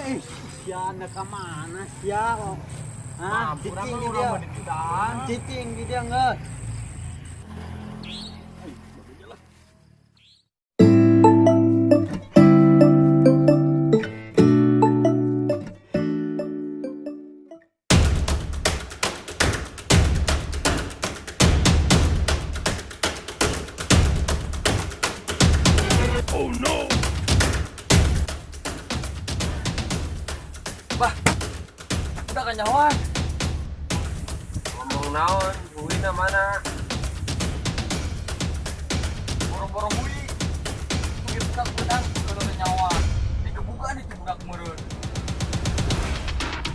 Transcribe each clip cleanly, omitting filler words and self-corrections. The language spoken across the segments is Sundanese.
Sia ka mana sia? Hah, cicing di dia. Cicing di dia geus. Bah, udah kanyahoan. Ngomong naon, buina mana? Boro-boro hui. Tunggu budak bedang kalau nyawa. Digebukan itu budak meureun.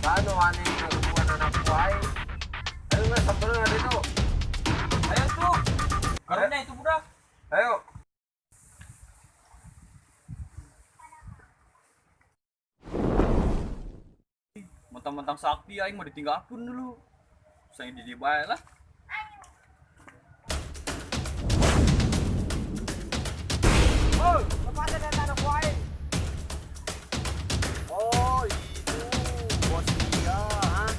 Paano wani ngagebukan anak buah aing? Ayo nggak samperin ada itu. Ayo tuh. Karena itu budak. Ayo. Mentang-mentang sakti aing mau ditinggalkeun dulu. Saya di bae lah. Oh, lepasin dari anak buah aing. Oh, itu bos dia, ha?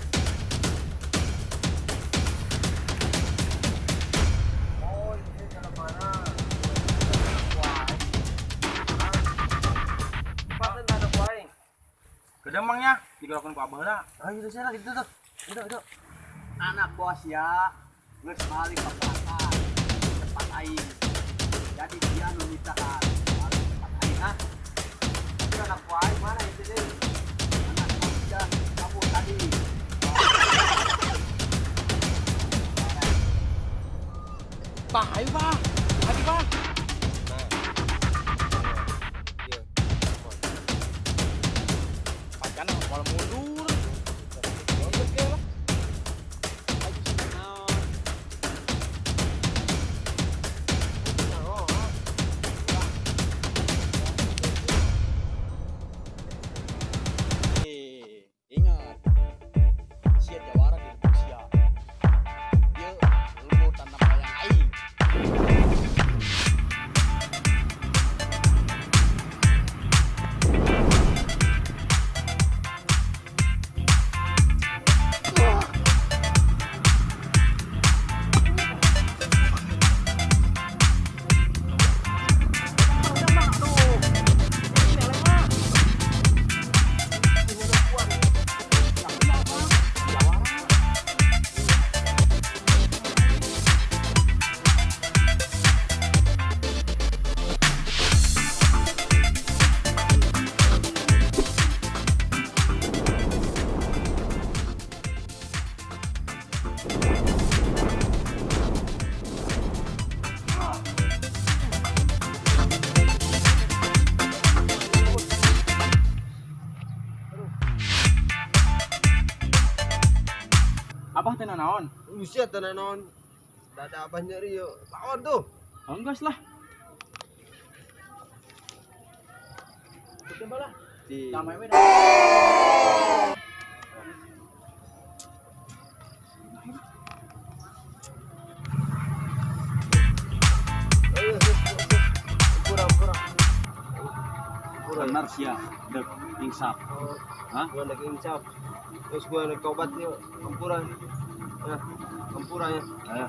Oh, ini jalan mana? Anak buah aing. Hah? Lepasin anak buah aing. Kedemangnya mangnya digerokan ku abah lah. Ayo itu sana gitu tuh. Itu itu. Anak bos ya, geus balik ke belakang tempat aing. Jadi dia nu ditahan balik tempat aing, ha? Itu anak buah aing mana itu deh? Anak bos dia kabur tadi. Bah, ayo bah. Ayo bah. Nah. Iya. Pacan kalau mundur. Mundur ke lah. Ayo sih naon? Oh, ah. Eh, ingat. Sia jawara di sia. Dia ilmu tanam bayang aing. Abah teh naon? Usia tenan naon. Dada abah nyeri yo. Lawan tuh. Enggeus lah. Coba lah. Di Damai we. Ayo, pura pura. Pura. Benar sia, dek insaf. Hah? Gua lagi insaf. Terus gua lagi tobat yuk. Ampura. Ya, ampura ya. Ayo.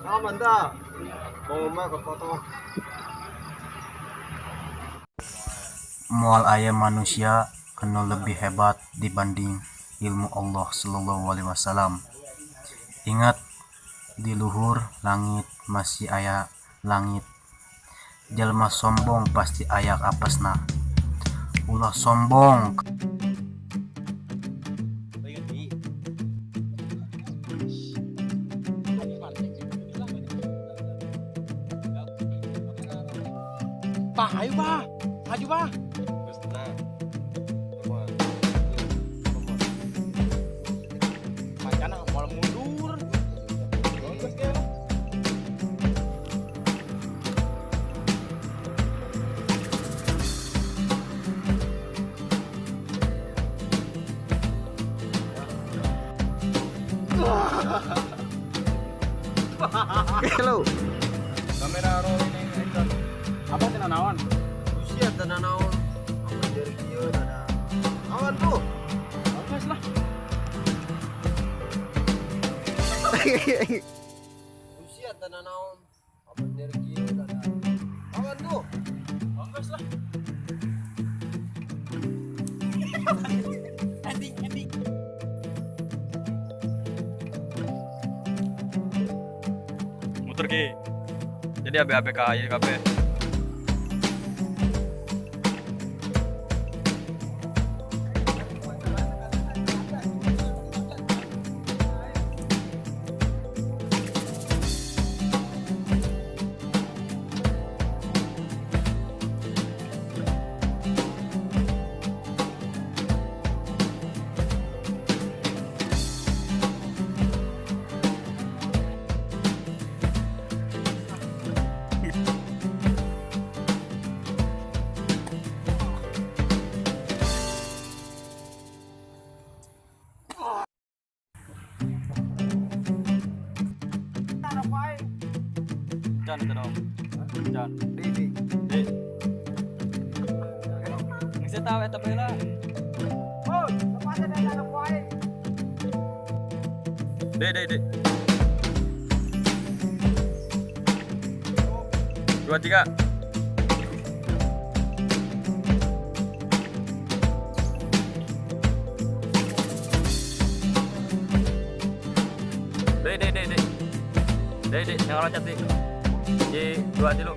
Aman dah. Mau mah ke foto. Moal aya manusia anu lebih hebat dibanding ilmu Allah Sallallahu Alaihi Wasallam. Ingat, di luhur langit masih aya langit. Jelma sombong pasti aya apesna. Ulah sombong. Bah, ayo bah. Maju bah. Terus nah. Come on. Come on. Pacan moal mundur. Enggeus ge lah. Hello. Kamera rolling action. Abah teh naon? Usia tenan naon. Apa nyeri kieu dada. Usia tanah naon. Apa energi ada. Kawan tuh. Ongkos lah. Muter ki. Jadi ABABK ya kabeh. Can itu dong. Can. Di di. Di. Geus tahu eta baheula. Oh, lepasan ada anak aing. D D D. Dua tiga. D D D D. D D, yang loncat sih. J dua tilu.